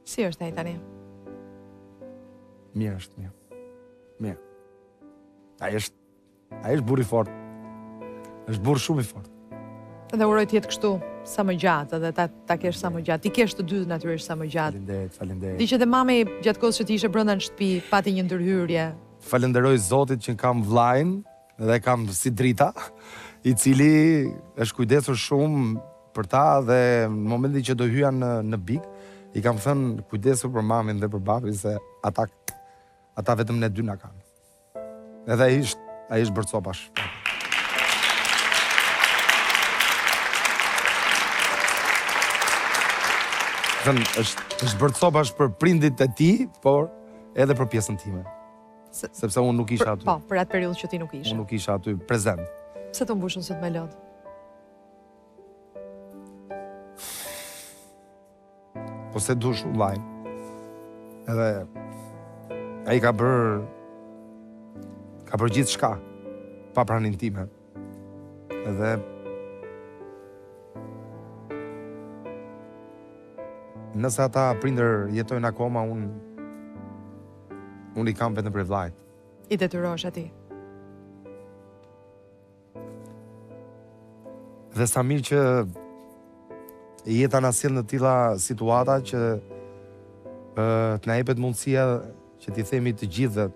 Si është ai tani? Mirë është, mirë. Mirë. Ai është ai është burrë i fortë. Është burrë shumë i fortë. Dhe uroj të jetë kështu sa më gjatë dhe ta ta kesh sa më gjatë. T'i kesh të dy natyrisht sa më gjatë. Faleminderit, faleminderit. Di që dhe mami gjatë kohës që ti ishe brenda në shtëpi pati një ndërhyrje. Falënderoj Zotin që kam vllain dhe kam si drita, i cili është kujdesur shumë për ta dhe në momentin që do hyja në në Big, i kam thënë kujdesu për mamin dhe për babin se ata ata vetëm ne dy na kanë. Edhe ai është ai është bërë copash. Thënë, është, është bërë copash për prindit e tij, por edhe për pjesën time. Se, Sepse unë nuk isha aty. Po, për atë periudhë që ti nuk ishe. Unë nuk isha aty prezent. Pse t'u mbushën sytë me lot? Po se du shumë vllain. Edhe ai ka bërë ka bërë gjithçka pa praninë time. Edhe nëse ata prindër jetojnë akoma, unë unë i kam vetëm prej vllait. I detyrohesh atij. Dhe sa mirë që jeta na sjell në tilla situata që të na jepet mundësia që t'i themi të gjithëve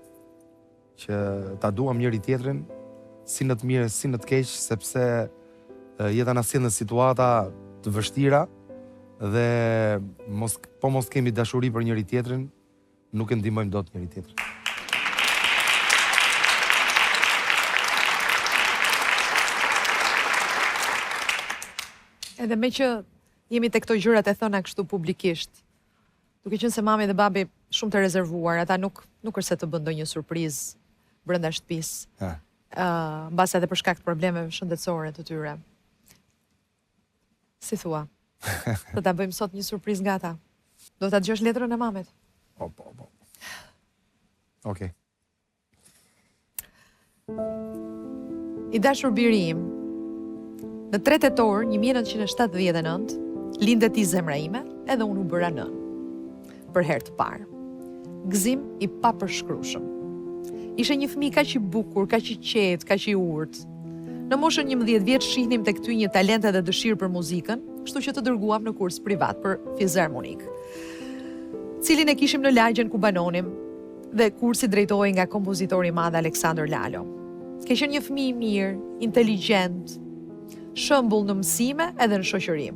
që ta duam njëri tjetrin si në të mirë si në të keq sepse jeta na sjell në situata të vështira dhe mos po mos kemi dashuri për njëri tjetrin Nuk e ndihmojmë dot njëri tjetrin. Edhe meqë jemi te këto gjërat e thëna kështu publikisht, duke qenë se mami dhe babi shumë të rezervuar, ata nuk nuk është se të bënë ndonjë surprizë brenda shtëpisë. Ëh, uh, mbase edhe për shkak të problemeve shëndetësore të tyre. Si thua? Do ta bëjmë sot një surprizë nga ata. Do ta dëgjosh letrën e mamit? Po, po, po. Okej. Okay. I dashur biri im, në 3 tetor 1979, linde ti zemra ime, edhe unë u bëra nënë. Për herë të parë. Gëzim i papërshkrueshëm. Ishe një fëmijë kaq i bukur, kaq i qetë, kaq i urtë. Në moshën 11 vjeç shihnim tek ty një talent edhe dëshirë për muzikën, kështu që të dërguam në kurs privat për fizarmonikë. Cilin e kishim në lagjen ku banonim dhe kursi drejtohej nga kompozitori i madh Aleksandër Lalo. Ke qenë një fëmijë i mirë, inteligjent, shembull në mësime edhe në shoqëri.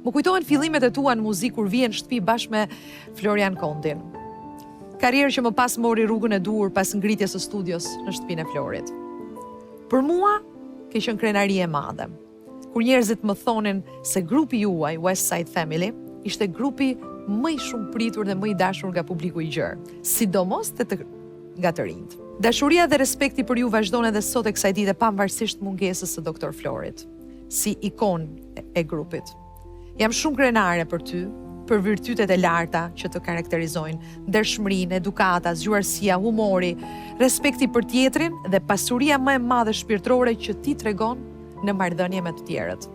Më kujtohen fillimet e tua në muzikë kur vije në shtëpi bashkë me Florian Kondin. Karrierë që më pas mori rrugën e duhur pas ngritjes së studios në shtëpinë e Florit. Për mua ke qenë krenari e madhe. Kur njerëzit më thonin se grupi juaj West Side Family ishte grupi më i shumëpritur dhe më i dashur nga publiku i gjerë, sidomos te të nga të rinjtë. Dashuria dhe respekti për ju vazhdon edhe sot e kësaj dite pavarësisht mungesës së Doktor Florit. si ikonë e grupit. Jam shumë krenare për ty, për virtytet e larta që të karakterizojnë, ndershmërinë, edukata, zgjuarsia, humori, respekti për tjetrin dhe pasuria më e madhe shpirtërore që ti tregon në marrëdhënie me të tjerët,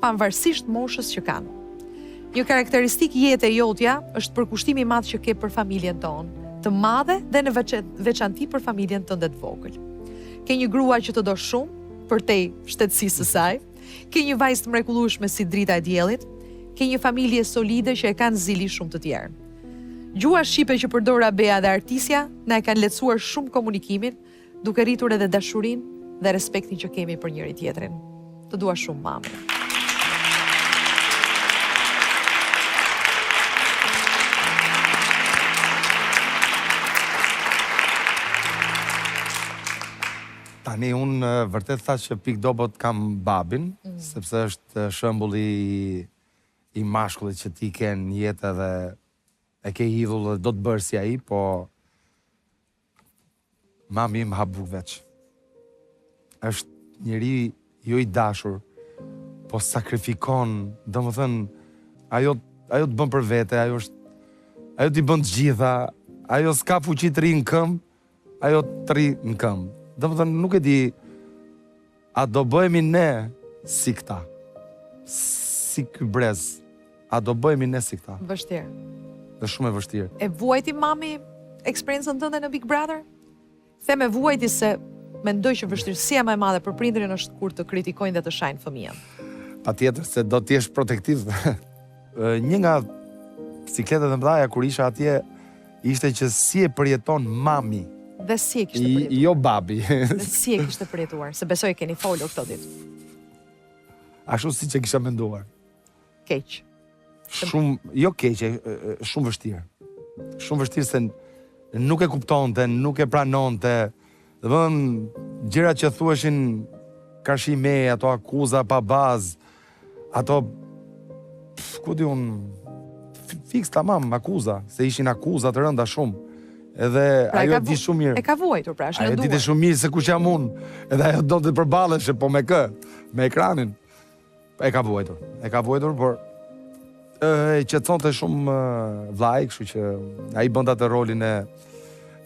pavarësisht moshës që kanë. Një karakteristikë jete e jotja është përkushtimi i madh që ke për familjen tonë, të madhe dhe në veçanti për familjen tënde të vogël. Ke një grua që të do shumë, përtej shtetësisë së saj. Ke një vajzë të mrekullueshme si drita e diellit. Ke një familje solide që e kanë zili shumë të tjerë. Gjuha shqipe që përdor Rabea dhe Artisja na e kanë lehtësuar shumë komunikimin, duke rritur edhe dashurinë dhe respektin që kemi për njëri-tjetrin. Të dua shumë mami. Tani unë vërtet thashë që pikë dobët kam babin, mm. sepse është shembulli i, i mashkullit që ti ke në jetë edhe e ke idhull dhe do të bëhesh si ai, po mami im ha bukë veç. Është njeri jo i dashur, po sakrifikon, domethënë, ajo, ajo të bën për vete, ajo është, ajo t'i bën të gjitha, ajo s'ka fuqi të rri në këmbë, Ajo të rri në këmbë. Domethënë, nuk e di, a do bëhemi ne si këta? Si ky brez, a do bëhemi ne si këta? Vështirë. Është shumë e vështirë. E vuajti mami eksperiencën tënde në Big Brother? Them e vuajti se mendoj që vështirësia më e madhe për prindërin është kur të kritikojnë dhe të shajnë fëmijën. Patjetër se do të jesh protektiv. Një nga sikletet e mëdha kur isha atje ishte që si e përjeton mami. Dhe si e kishte përjetuar? Jo babi. Dhe si e kishte përjetuar? Se besoj e keni folur këto ditë. Ashtu siç e kisha menduar. Keq. Shumë, jo keq, shumë vështirë. Shumë vështirë se nuk e kuptonte, nuk e pranonte. Domethënë, gjërat që thuheshin karshi meje, ato akuza pa bazë, ato, pf, ku di unë, fiks tamam, akuza, se ishin akuza të rënda shumë. Edhe pra, ajo e di shumë mirë. E ka vuajtur, pra, është lënduar. Ajo dinte shumë mirë se kush jam unë. Edhe ajo donte të përballeshe, po me kë? Me ekranin. E ka vuajtur. E ka vuajtur, por e qetësonte shumë vllai, kështu që ai bënte atë rolin e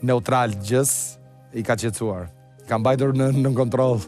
neutral të gjësë, i ka qetësuar. Ka mbajtur në nën kontroll.